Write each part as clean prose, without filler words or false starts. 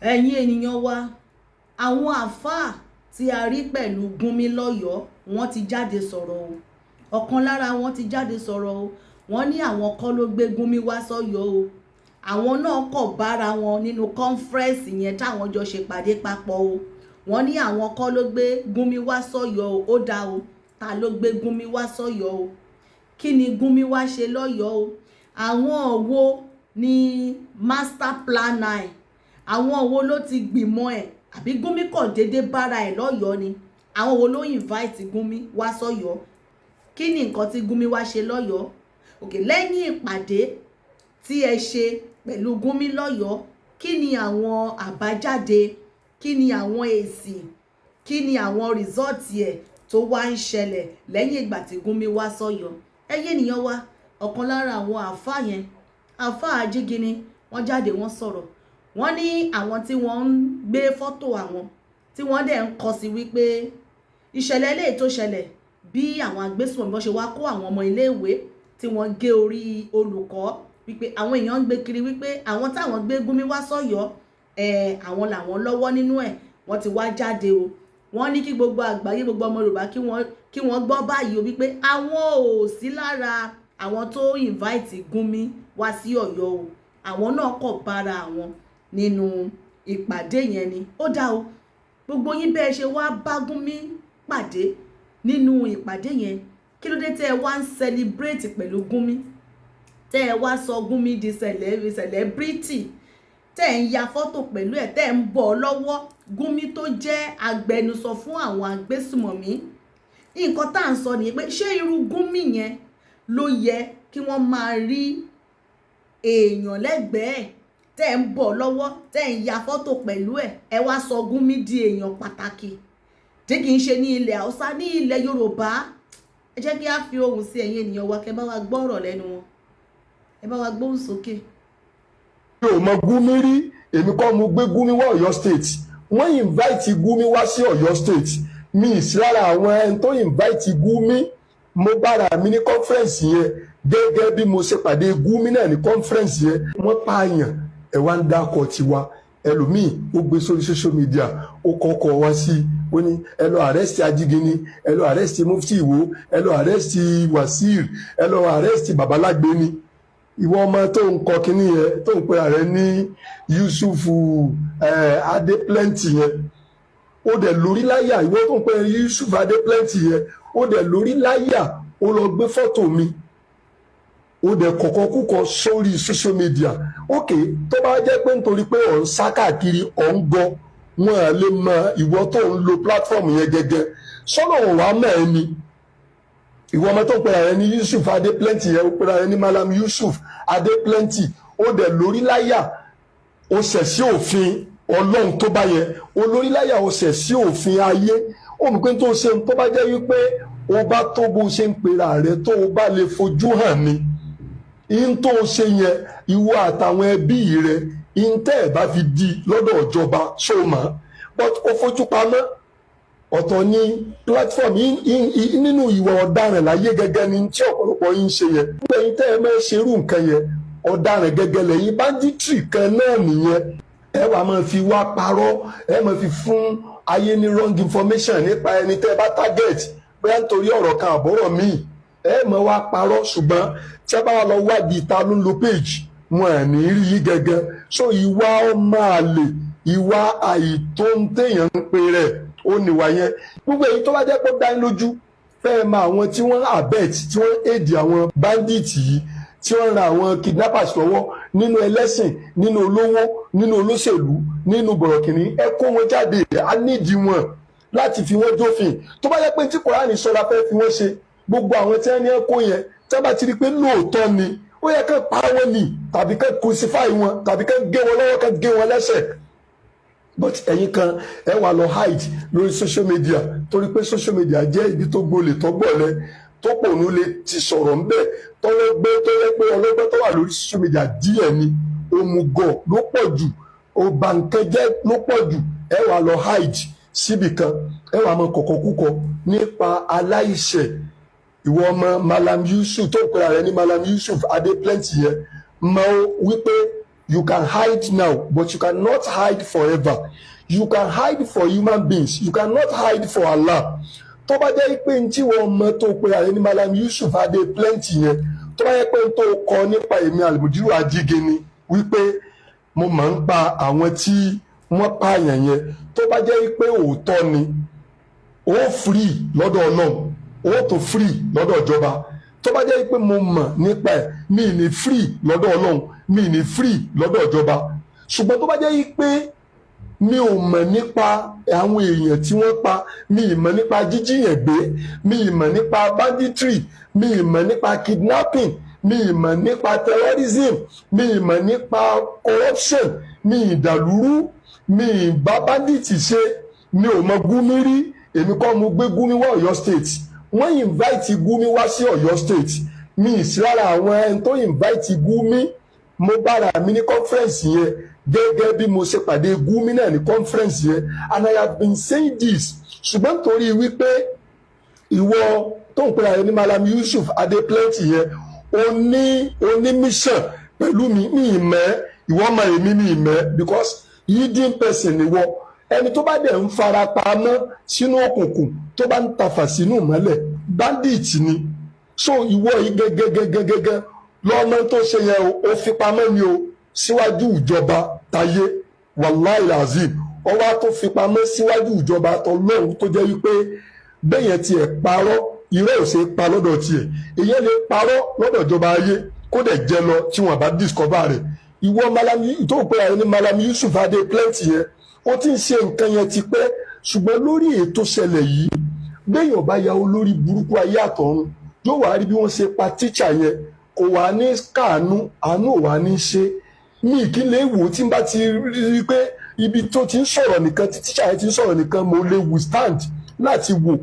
Ẹ̀yin ènìyàn wa, àwọn àáfàá tí a rí pẹ̀lú Gúnmi lọ́yọ̀ọ́, wọ́n ti jáde sọ̀rọ̀ o. Ọ̀kan lára wọn ti jáde sọ̀rọ̀ o. Wọ́n ní àwọn kọ́ ló gbé Gúnmi wá sọ́yọ́ o. Àwọn náà kọ̀ bára wọn nínú conference yẹn táwọn jọ ṣe pàdé papọ̀ o. Wọ́n ní àwọn kọ́ ló gbé Gúnmi wá sọ́yọ́ o. Ó dá o, ta ló gbé Gúnmi wá sọ́yọ́ o? Kí ni Gúnmi wá ṣe lọ́yọ́ o? Àwọn wo ni master planner ẹ̀? Àwọn wo ló ti gbìmọ̀ ẹ̀? Àbí Gúnmi kọ̀ déédé bára ẹ̀ lọ́yọ̀ọ́ ni? Àwọn wo ló invite Gúnmi wá sọ́yọ́? Kí ni nǹkan tí Gúnmi wá ṣe lọ́yọ̀ọ́? Òkè, lẹ́yìn ìpàdé tí ẹ ṣe pẹ̀lú Gúnmi lọ́yọ̀ọ́, kí ni àwọn àbájáde? Kí ni àwọn èsì? Kí ni àwọn result ẹ̀ tó wá ń ṣẹlẹ̀ lẹ́yìn ìgbà tí Gúnmi wá sọ́yọ́? Ẹ̀yin ènìyàn wa, ọ̀kan lára àwọn àáfàá yẹn, àáfàá Ajígini, wọ́n jáde, wọ́n sọ̀rọ̀. Wọ́n ní àwọn tí wọ́n ń gbé fọ́tò àwọn tí wọ́n dẹ̀ ń kọ sí wípé ìṣẹ̀lẹ̀ eléyìí tó ṣẹlẹ̀, bí àwọn agbésùnmọ̀mí bọ́n ṣe wá kó àwọn ọmọ iléèwé tí wọ́n gé orí olùkọ́, wípé àwọn èèyàn ń gbé kiri wípé àwọn táwọn gbé Gúnmi wá sọ́yọ́ ẹ̀, àwọn làwọn lọ́wọ́ nínú ẹ̀. Wọ́n ti wá jáde o. Wọ́n ní kí gbogbo àgbáyé, gbogbo ọmọ Yorùbá, kí wọ́n gbọ́ báyìí o, wípé àwọn ò sí lára àwọn tó invite Gúnmi wá sí Ọ̀yọ́ o. Àwọn náà kọ̀ bára àwọn nínú ìpàdé yẹn ni. Ó dá o, gbogbo yín, bẹ́ẹ̀ ṣe wá bá Gúnmi pàdé nínú ìpàdé yẹn, kí ló dé tẹ́ ẹ wá ń celebrate pẹ̀lú Gúnmi, tẹ́ ẹ wá sọ Gúnmi di celebrity, tẹ́ ẹ ń ya fọ́tò pẹ̀lú ẹ̀, tẹ́ ẹ ń bọ̀ lọ́wọ́? Gúnmi tó jẹ́ agbẹnusọ fún àwọn agbésùmọ̀mí. Nǹkan tá à ń sọ nìyẹn pé, ṣé irú Gúnmi yẹn ló yẹ kí wọ́n máa rí èèyàn lẹ́gbẹ̀ẹ́ tẹ́ ẹ ń bọ̀ lọ́wọ́, tẹ́ ẹ ń ya fọ́tò pẹ̀lú ẹ̀? Ẹ wá sọ Gúnmi di èèyàn pàtàkì tí kì í ṣe ní ilẹ̀ Haúsá, ní ilẹ̀ Yorùbá. Ẹ jẹ́ kí á fi ohùn sí ẹ̀yin ènìyàn wa, kẹ́ bá wa gbọ́ ọ̀rọ̀ lẹ́nu wọn. Ẹ bá wa gbóhùn sókè. Mi ò mọ Gúnmi rí. Èmi kọ́ mo gbé Gúnmi wá Ọ̀yọ́ State. Wọ́n invite Gúnmi wá sí Ọ̀yọ́ State. Mi ì sí lára àwọn ẹni tó invite Gúnmi. Mo bára mi ní conference yẹn gẹ́gẹ́ bí mo ṣe pàdé Gúnmi náà ní conference yẹn. Wọ́n pààyàn, ẹ̀ wá ń dákọ̀ tiwa. Ẹlòmíì, ó gbé sórí social media, ó kọ́kọ́ wá sí, ó ní ẹ lọ arrest Ajígini, ẹ lọ arrest Mufti Ìwó, ẹ lọ arrest Wazir, ẹ lọ arrest Babalágbéni. Ìwọ ọmọ tó ń kọ kínní yẹn, tó ń pera rẹ ní Yusufu Adéplenty yẹn, ó dẹ̀ lórí láyà. Ìwọ tó ń pera Yusuf Adéplenty yẹn, ó dẹ̀ lórí láyà, ó lọ gbé fọ́tò mi, ó dẹ̀ kọ̀kọ́ kúkọ sórí social media. Ok, tó bá jẹ́ pé nítorí pé ò ń sá káàkiri, ò ń gọ, wọn à lè mọ ìwọ tó ń lo platform yẹn gẹ́gẹ́ sọ́nà òun wàá mọ̀ ẹ́ ni. Ìwọ ọmọ tó ń pera rẹ ní Yusuf Adéplenty yẹn, ó pera rẹ ní Malam Yusuf Adéplenty, ó dẹ̀ lórí láyà, ó ṣẹ̀ sí òfin Ọlọ́run tó bá yẹ. Ó lórí láyà, ó ṣẹ̀ sí òfin ayé. Ó mọ̀ pé tó ṣe, tó bá jẹ́ wípé ó bá tó bó ṣe ń pera rẹ, tó o bá lè fojú hàn ni in tó ṣe yẹn, ìwọ àtàwọn ẹbí rẹ, in tẹ́ ẹ̀ bá fi di lọ́dọ̀ ìjọba ṣó mọ̀, but ó fojú pamọ́. Ọ̀tọ̀ ní platform nínú ìwà ọ̀daràn láyé gẹ́gẹ́ ni tí ọ̀pọ̀lọpọ̀ yín ń ṣe yẹn. Gbogbo ẹ̀yin tẹ́ ẹ máa ṣerú nǹkan yẹn, ọ̀daràn gẹ́gẹ́ lẹ́yìn, banditry kan náà nìyẹn. Ẹ wàá máa fi wá parọ́, ẹ máa fi fún ayé ní wrong information nípa ẹni tẹ́ ẹ bá target, bóyá nítorí ọ̀rọ̀ kan àbọ̀rọ̀ míì, ẹ máa wá parọ́. Ṣùgbọ́n tí a bá wà lọ wádìí ta ló ń lo page, wọn à ní rí yí gẹ́gẹ́. So ìwà ọmọ àlè, ìwà àìtóńtéèyàn ń pe rẹ̀, ó níwà yẹn. Gbogbo èyí tó bá jẹ́ pé ó dá yín lójú, fẹ́ẹ́ mọ àwọn tí wọ́n abet, tí wọ́n aid àwọn bandits yìí, tí wọ́n ran àwọn kidnappers lọ́wọ́, nínú ẹlẹ́sìn, nínú olówó, nínú olóṣèlú, nínú bọ̀rọ̀kìnní, ẹ kó wọn jáde. Á nídìí wọn láti fi wọ́n jófin. Tó bá yẹ pé tí Kùránì sọ la fẹ́ fi wọ́n ṣe, gbogbo àwọn tí wọ́n ní ẹ kó yẹn, tí wọ́n bá ti rí i pé lóòótọ́ ni, ó yẹ kán pa wọ́n ni, tàbí kán crucify wọn, tàbí kán gé wọn lọ́wọ́, kán gé wọn lẹ́sẹ̀. But ẹ̀yin kan, ẹ wà lọ hide lórí social media, torí pé social media jẹ́ ibi tó gbolè, tó gbọ̀lẹ̀, tó pònú lè ti sọ̀rọ̀ ńbẹ̀, tọ́lọ́gbẹ́ tó yẹ pé ọlọ́gbẹ́ tó wà lórí social media díẹ̀ ni, òmùgọ̀ ló pọ̀ jù, òbànkẹ́jẹ́ ló pọ̀ jù. Ẹ wà lọ hide síbì kan, ẹ wà mọ kọ̀kọ́ kúkọ nípa aláìṣẹ̀. Ìwọ ọmọ Malam Yusuf tó ń pera rẹ ní Malam Yusuf Adéplenty yẹn, mọ wípé You can hide now, but you cannot hide forever. You can hide for human beings, you cannot hide for Allah. Tó bá jẹ́ pé ní tí wọ́n mọ tó pe ààrẹ ní Malam Yusuf Adé Plenty yẹn, tó bá jẹ́ pé n tó kọ nípa èmi Almudiru Ajígini wípé mo máa ń pa àwọn tí wọ́n pààyàn yẹn, tó bá jẹ́ pé òótọ́ ni, ó free lọ́dọ̀ Ọlọ́run, ó tó free lọ́dọ̀ ìjọba. Tó bá jẹ́ pé mo mọ̀ nípa ẹ̀, mi ní free lọ́dọ̀ Ọlọ́run, mi ní free lọ́dọ̀ ìjọba. Ṣùgbọ́n tó bá jẹ́ pé mi ò mọ̀ nípa àwọn èèyàn tí wọ́n pa, mi ì mọ̀ nípa jíjíyàn gbé, mi ì mọ̀ nípa banditry, mi ì mọ̀ nípa kidnapping, mi ì mọ̀ nípa terrorism, mi ì mọ̀ nípa corruption, mi ì dàlúrú, mi ì bá bandit ṣe, mi ò mọ Gumi rí, èmi kọ́ mo gbé Gumi wá Ọ̀yọ́ State. Wọ́n invite Gumi wá sí Ọ̀yọ́ State, mi ì sí lára àwọn ẹni tó invite Gumi. Mo bára mi ní conference yẹn gẹ́gẹ́ bí mo ṣe pàdé Gumi náà ní conference yẹn, and I have been saying this. Ṣùgbọ́n torí wípé ìwọ tó ń pè àyè ní Malam Yusuf Adé Plenty yẹn, o ní mission pẹ̀lú mi, mi ì mẹ́ ìwọ mọ èmi, mi ì mẹ́, because hidden person ni wọ. Ẹni tó bá dẹ̀ ń fara pamọ́ sínú òkùnkùn, tó bá ń tafà sínú ìmọ́lẹ̀, bandit ni. So ìwọ yìí gẹ́gẹ́gẹ́gẹ́gẹ́ lọ́mọ tó ṣe yẹn o, ó fi pamọ́ ni o síwájú ìjọba tayé. Wàláì lazim, ọwọ́ tó fi pamọ́ síwájú ìjọba tọlọ́run, tó jẹ́ wípé bẹ́yẹn tiẹ̀ parọ́, irọ́ ò ṣe é pa lọ́dọ̀ tiẹ̀. Èyàn lè parọ́ lọ́dọ̀ ìjọba ayé, kó dẹ̀ jẹ́ lọ tí wọ́n bá discover rẹ̀. Ìwọ Malam tó pé àyè ní Malam Yusuf Adé Plenty yẹn, ó ti ń ṣe nǹkan yẹn ti pẹ́. Ṣùgbọ́n lórí ètò ṣẹlẹ̀ yìí, béèyàn bá ya olórí burúkú ayé àtọ̀run, yóò wá rí bí wọ́n ṣe pa tíṣà yẹn, kò wá ní káàánú, àánú ò wá ní ṣe mí. Kí lè wò tí n bá ti rí i pé ibi tó ti ń sọ̀rọ̀ nìkan, tí tíṣà yẹn ti ń sọ̀rọ̀ nìkan, mo lè withstand láti wò.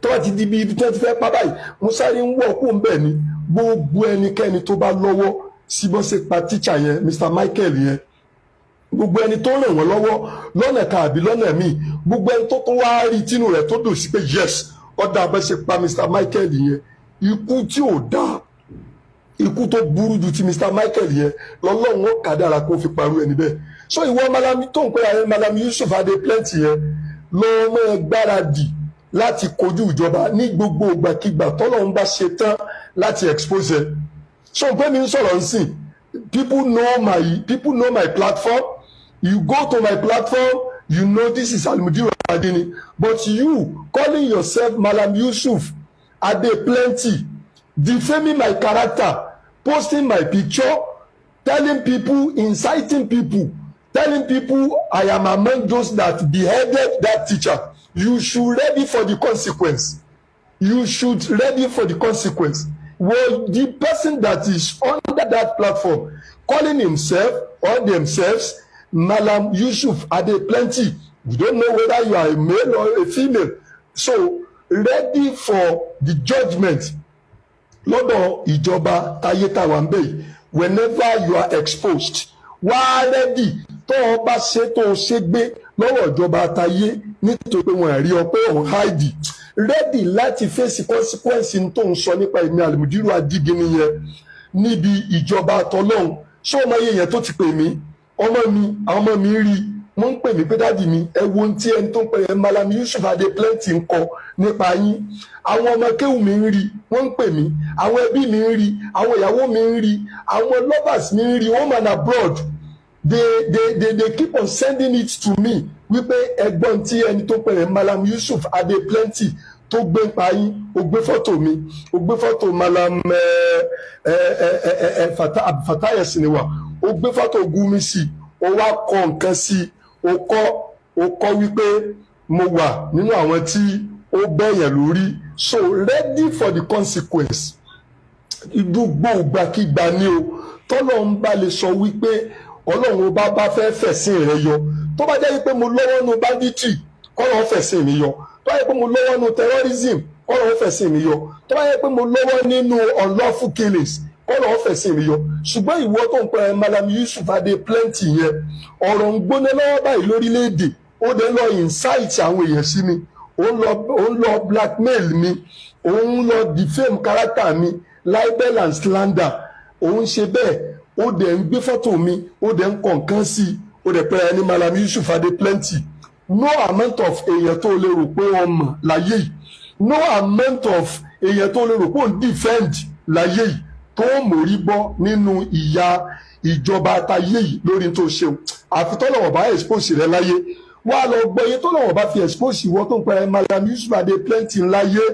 Tó bá ti di ibi tó ti fẹ́ pa báyìí, mo sáré ń wọ̀ kó ń bẹ̀ ni. Gbogbo ẹnikẹ́ni tó bá lọ́wọ́ sí bọ́n ṣe pa tíṣà yẹn, Mr Michael yẹn, gbogbo ẹni tó ràn wọ́n lọ́wọ́ lọ́nà kan àbí lọ́nà míì, gbogbo ẹni tó tún wá rí tínú rẹ̀ tó dùn sí pé yes, ọ̀dà bá ṣe pa Mr Michael yẹn, ikú tí ò dáa, ikú tó burú ju ti Mr Michael yẹn lọ́lọ́run ó kàdára kó fi parú ẹni bẹ́ẹ̀. So ìwọ Malami tó ń pè ayé Malami Yusuf Adé Plenty yẹn, lọ́ọ́ mọ́ gbáradì láti kojú ìjọba ní gbogbo ìgbàkigbà tọ́lọ́run bá ṣe tán láti expose ẹ. So pé mi ń sọ̀rọ̀ nsìn, people know my platform. You go to my platform, you know this is Almudiru Adini. But you calling yourself Malam Yusuf Ade Plenty, defaming my character, posting my picture, telling people, inciting people, telling people I am among those that beheaded that teacher, you should ready for the consequence. You should ready for the consequence. Well, the person that is under that platform calling himself or themselves Malam Yusuf Ade Plenty, we don't know whether you are a male or a female, so ready for the judgment lọ́dọ̀ ìjọba táyé táwa ń bẹ̀ yìí. Whenever you are exposed, wá ready. Tó o bá ṣe tó o ṣe gbé lọ́wọ́ ìjọba táyé nítorí pé wọ́n rí ọ pé òun hide, ready láti face consequence tó ń sọ nípa èmi Àlùmùdírù Ajígini yẹn níbi ìjọba tọlọ́hun. Ṣé ọmọ yẹn yẹn tó ti pè mí, ọmọ mi, àwọn ọmọ mi rí, wọ́n ń pè mí pé, "Daddy mi, ẹ wo ohun tí ẹni tó ń pè é Malam Yusuf Adé Plenty ń kọ nípa yín." Àwọn ọmọ kéwù mi ń rí, wọ́n ń pè mí. Àwọn ẹbí mi ń rí, àwọn ìyàwó mi ń rí, àwọn lovers mi ń rí, home and abroad. They keep on sending it to me wípé ẹgbọ́n tí ẹni tó pè é Malam Yusuf Adé Plenty tó gbé ń pa yín. Ó gbé fọ́tò mi, ó gbé fọ́tò Malam ẹ ẹ ẹ ẹ Fatai Siniwa, ó gbé fọ́tò Gumi sí, ó wá kọ nǹkan sí, ó kọ wípé mo wà nínú àwọn tí ó bẹ̀yàn lórí. So ready for the consequence. Gbogbo ìgbàkigbà ni o tọ́lọ́run bá lè sọ wípé Ọlọ́run bá fẹ́ fẹ̀sìn rẹ yọ. Tó bá jẹ́ wípé mo lọ́wọ́ nu banditry, kọ́lọ́run fẹ̀sìn mi yọ. Tó bá jẹ́ pé mo lọ́wọ́ nu terrorism, kọ́lọ́run fẹ̀sìn mi yọ. Tó bá jẹ́ pé mo lọ́wọ́ nínú unlawful killings, kọ́lọ́run fẹ̀sìn mi yọ. Ṣùgbọ́n ìwọ tó ń pẹ́ Malam Yusuf Adé Plenty yẹn, ọ̀rọ̀ ń gbóná lọ́wọ́ báyìí lórílẹ̀‐èdè, ó dé lọ incite àwọn èèyàn sí mi, ó ń lọ blackmail mi, ó ń lọ defame character mi, libel and slander, ó ń ṣe bẹ́ẹ̀. Ó dẹ̀ ń gbé fọ́tò mi, ó dẹ̀ ń kọ̀ nǹkan sí i, ó dẹ̀ pẹ́ra ẹni Mallam Yusuf Adé Plenty. No amount of èèyàn tó lè rò pé wọ́n mọ̀ láyé yìí, no amount of èèyàn tó lè rò pé òun defend láyé yìí tó mórí bọ́ nínú ìyà ìjọba àtayé yìí lórí tó ṣeun, àfi tọ́lọ́wọ̀ bá expose rẹ láyé. Wá lọ gbọ́ iye tọ́lọ́wọ̀ bá fi expose ìwọ tó ń pẹ́ Mallam Yusuf Adé Plenty láyé.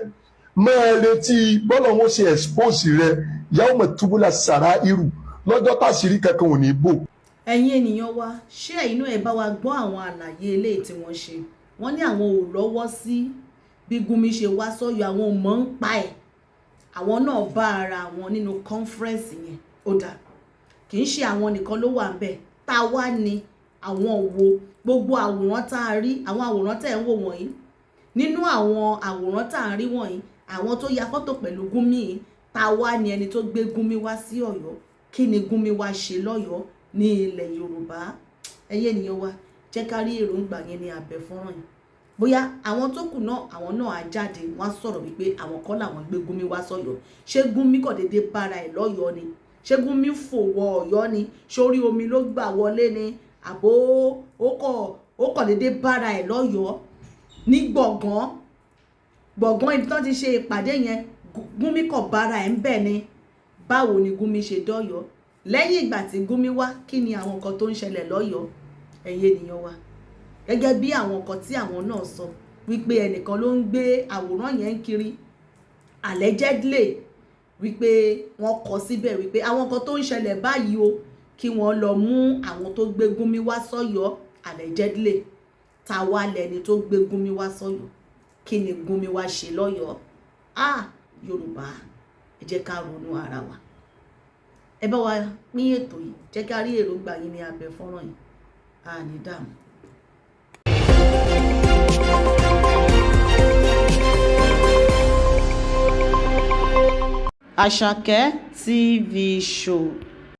Máa retí bọ́lọ̀ wọn ṣe expose rẹ, yawma tubula sàrà irú lọ́jọ́ táṣìírí kankan ò ní bò. Ẹ̀yin ènìyàn wa, ṣé ẹ̀yin náà ẹ bá wa gbọ́ àwọn àlàyé eléyìí tí wọ́n ṣe? Wọ́n ní àwọn ò lọ́wọ́ sí bí Gumi ṣe wá sọ́yọ́, àwọn ò mọ̀ ń pa ẹ̀. Àwọn náà bá ara wọn nínú conference yẹn. Ó dáa, kì í ṣe àwọn nìkan ló wà ńbẹ̀. Tá a wá ní àwọn wo? Gbogbo àwòrán tá a rí, àwọn àwòrán tẹ̀ ń wò wọ̀nyí, nínú àwọn àwòrán tá a rí wọ̀nyí, àwọn tó ya fọ́tò pẹ̀lú Gumi yìí, tá a wá ní ẹni tó gbé Gumi wá sí Ọ̀yọ́? Kí ni Gumi wá ṣe lọ́yọ̀ọ́ ní ilẹ̀ Yorùbá? Ẹ̀yin ènìyàn wa, jẹ́ ká rí èròǹgbà yẹn ní abẹ́ fọ́nrán yìí. Bóyá àwọn tó kù náà, àwọn náà á jáde, wọ́n á sọ̀rọ̀ wípé àwọn kọ́ làwọn gbé Gumi wá sọ́yọ́. Ṣé Gumi kò déédéé bára ẹ̀ lọ́yọ̀ọ́ ni? Ṣé Gumi fò wọ Ọ̀yọ́ ni? Sórí omi ló gbà wọlé ni, àbó ó kọ̀ déédéé bára ẹ̀ lọ́yọ̀ọ́ ní gbọ̀ngàn gbọ̀ngàn ibi tí wọ́n ti ṣe ìpàdé yẹn? Gumi kọ̀ bára ẹ̀ ń bẹ̀ ni? Báwo ni Gumi ṣe dọ́yọ̀ọ́? Lẹ́yìn ìgbà tí Gumi wá, kí ni àwọn nǹkan tó ń ṣẹlẹ̀ lọ́yọ̀ọ́? Ẹ̀yin ènìyàn wa, gẹ́gẹ́ bí àwọn nǹkan tí àwọn náà sọ wípé ẹnìkan ló ń gbé àwòrán yẹn ń kiri, allegedly, wípé wọ́n kọ síbẹ̀ wípé àwọn nǹkan tó ń ṣẹlẹ̀ báyìí o, kí wọ́n lọ mú àwọn tó gbé Gumi wá sọ́yọ́, allegedly. Ta wá lẹni tó gbé Gumi wá sọ́yọ́? Kí ni Gumi wá ṣe lọ́yọ̀ọ́? Ah, Yorùbá, ẹ jẹ́ ká ronú ara wa. Ẹ bá wa pín ètò yìí, jẹ́ ká rí èròǹgbà yín ní abẹ́ fọ́nrán yìí. A ní dààmú. Àṣàkẹ́ TV Show.